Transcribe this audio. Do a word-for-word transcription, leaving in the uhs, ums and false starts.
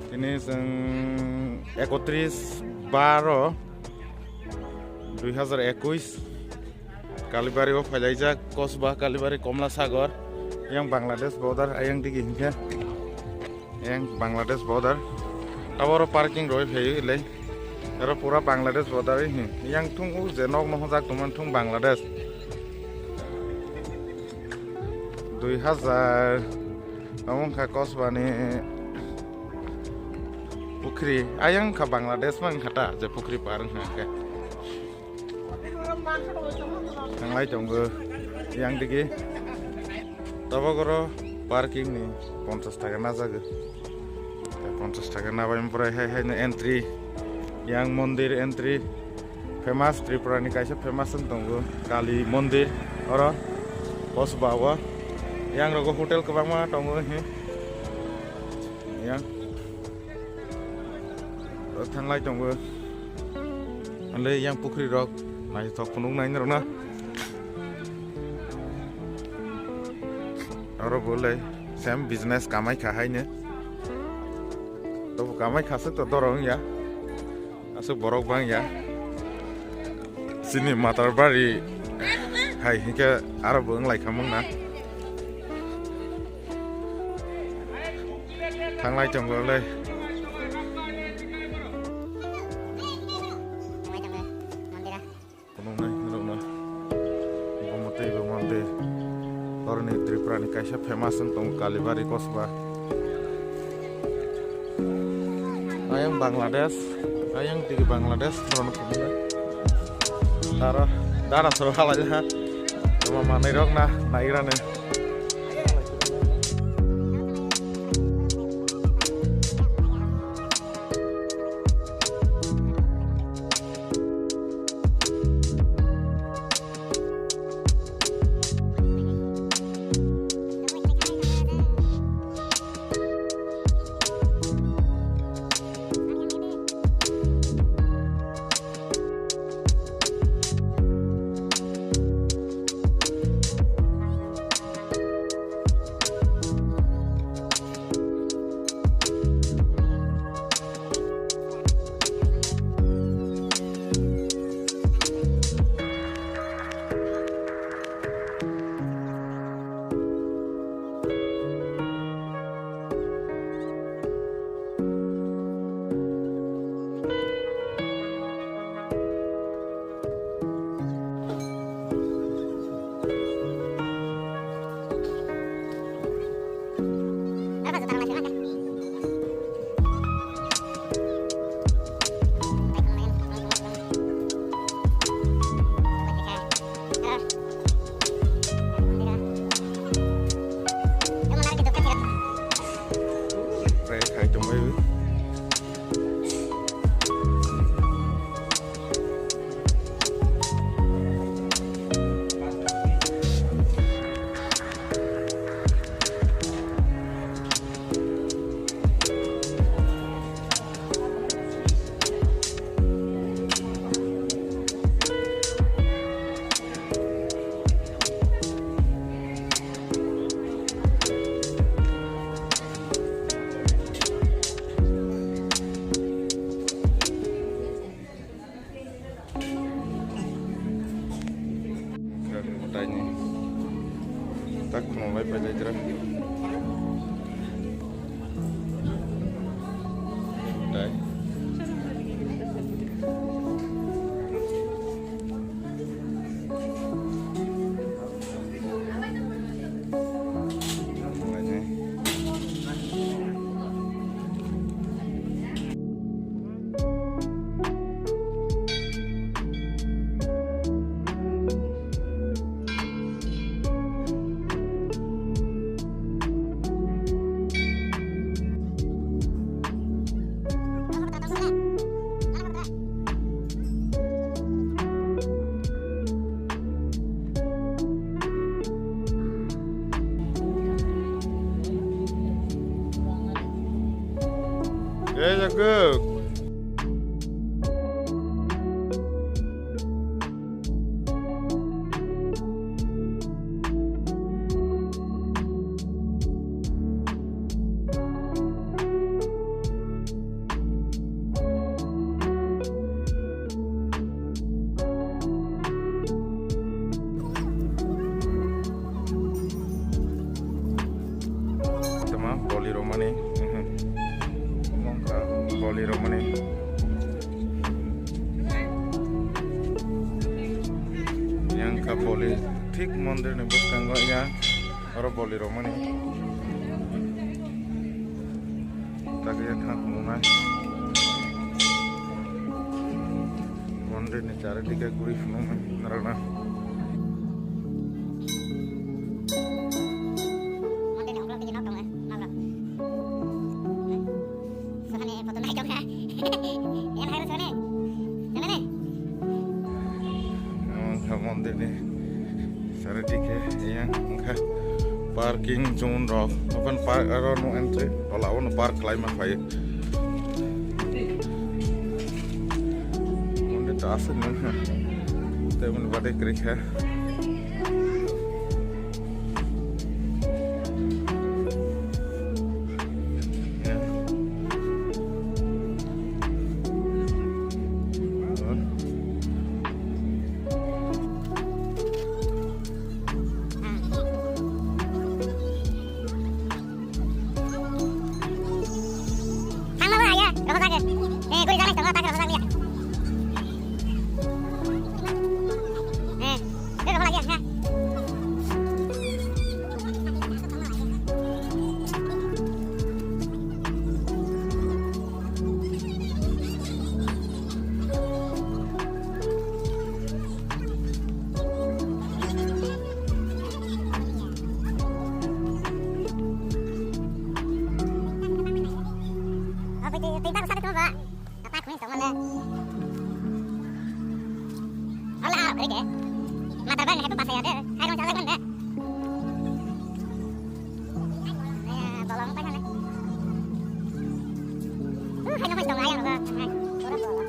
Tini chwng ekotris baro dui hazar ekwis Kalibari o phailaijak, Kosba Kalibari Komla Sagor, yang Bangladesh border, ayang digi hinkhe, yang Bangladesh border. Taboro parking roi phai lai, aro pura Bangladesh border hin, yang thung u je nok mohojak tongman thung Bangladesh. Dui hazar, amo wngkha Kosbani pukhri, ayang wngkha Bangladesh ma wngkha ta, je pukhri par wngkha hwnkhe. Thanglai tongo yang digi. Tabok oro parking ni ponchash taka najago. Ponchash taka nabai pore hai hai no entry, yang mondir entry. Famous, Tripura ni kaisa famous wng tongo Kali mondir oro Kosba o. Yang rogo hotel kwbangma tongo he. Yang o thanglai tongo. Hwnle yang pukhri rok naithok phunuk nai norok na. Oro bo le same business kamai kha haino. Tobo kamai kha swk to dorong ya. Aswk borok bang ya. Chini Matarbari hai hinkhe aro bo wng lai kha mung na. Thanglai tongo le. Phunuknai norokno. Omo teibo mondir. Oroni Tripura ni kaisa famous wng tongo Kalibari Kosba. Ayang Bangladesh, ayang tigi Bangladesh, norokno phunuknai. Taro dara soro halai ha. Toma manai rok na naigrani. Taini tak khulumlai pailai jera. Tai. Hey, Jacob. Boli romani. Yang ka boli thik mondir ni bwskango yang oro boli romani. Tagwi thang nunai. Mondir ni charidike guri phunuknai narwkna. Mondir ni ukulok digi nok tongo, nok rok. Sohani photo nai tongkha. Yang hai sohani. Jangan ni. Wngkha mondir ni charidike yang wngkha parking zone rok. Open park aro no entry. Ola ono park khlai man phai. Mondir ta aswk nang ha. Tei boni bade kwrwi kha. Thangma bo haya, rohor jagwi. Eh, guri jalai tongo, tak rohor jagwi. Eh, guri rohor lagi, ha. Apa itu? Tembak satu cuma, Pak. Apa aku ini teman, ya? Alah, apa ini? Mata ban, itu pas ya, deh. Ayo, jalan, deh. Ya, tolong apa sana? Uh, hai, nama dong, ayo, Pak. Hai, kurang, kurang.